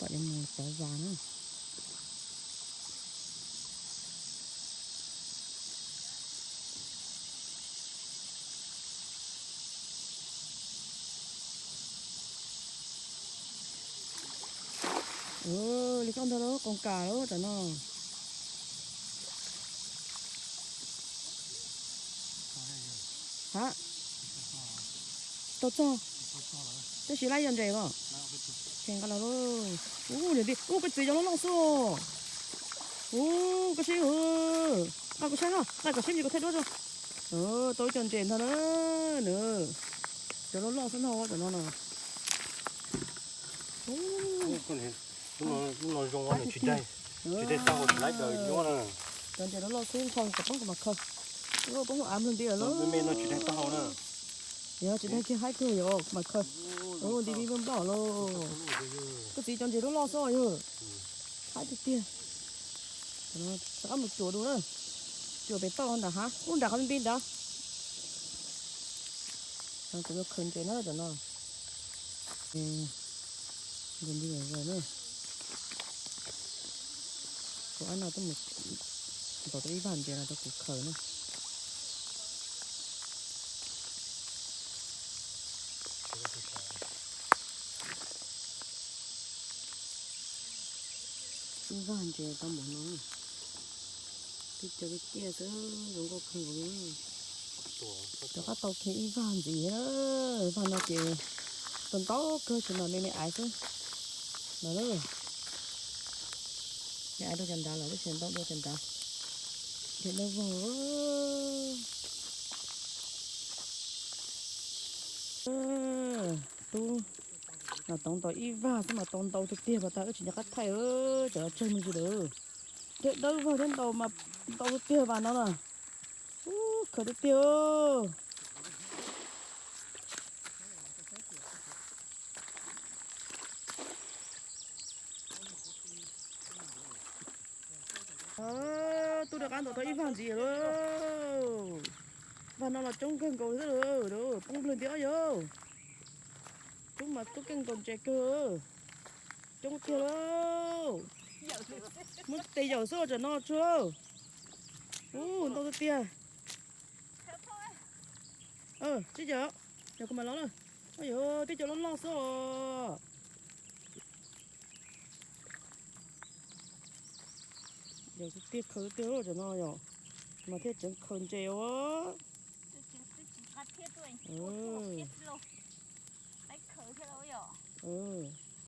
Yuav mus cov vas na. Li koj ntag lauj, qoos kam lauj tam no. Ha, tsis tau txog. Tab sis laib yog ntses os. Tseem nqa los lauj. Ub, niam tij, ub, koj txiv cov loj loj xwb. Ub, koj saib, nqa kuv saib no, nqa kom saib me kuv thaij duab rau. Tau ib co ntses ntag na. Cov loj loj xwb no, cov no na. Lub no zoo, tsis daig, tsis daig tag hauv, tsis laib daws nyuaj na. Cov ntses loj loj xwb, nrhau kom poob kuv mam khaws. Poob hauv av nplog nti lawm lauj. Me no tsis daig tag hauv na. Yog tsis daig kiag haib kawg yom, kuv mam khaws. Nti nti nploj nploj lauj. Koj txiv cov ntses loj loj xwb yog. Haib tiag tiag. Rov qab mus cuam dua na. Cuam pem toj ntawm hav, ub, nram qhov me me ntawd. Kuv yuav khaws ntses na cov no. Nti nti zog na. Tus ab no twb mus ntaus tau ib vag ntses no rau kuv khaws na. Ib vag ntses tau npaum no, tib co tiaj tiaj xwb, zoo nkauj kawg nkaus li. Rov qab tau kiag ib vag ntxiv, vag no ces tau ntau kawg, tsis mas me me aiv xwb. Lawm, me aiv rau cov nrad lawm, tab sis ntau dua cov nrad. Ntses dawb vog. Tub, mas tau ntau ib vag xwb mas tau ntau tiag tiag, pas tas wb tsis nco qab thaij, cov no tsawg me ntsis lawm. Ntses dawb vog thiab ntau mas ntau tiag tiag vas no na. Ub, khaws tiag tiag. Tub, rov qab ntau tau ib vag ntxiv lawm. Vag no los coob kawg nkaus xwb, poob nplawg nti ob yog. Tub mas tub keej ntaus ntses kawg. Coob tiag lauj. Muab tes yawm xwb tam no tsuag. Ub, ntau tiag tiag. Tib co, yog kuv mam los na. Yog tib co loj loj xwb os. Yog tiag khaws tiag tam no yog, mas thiaj tseem khaws ntses os.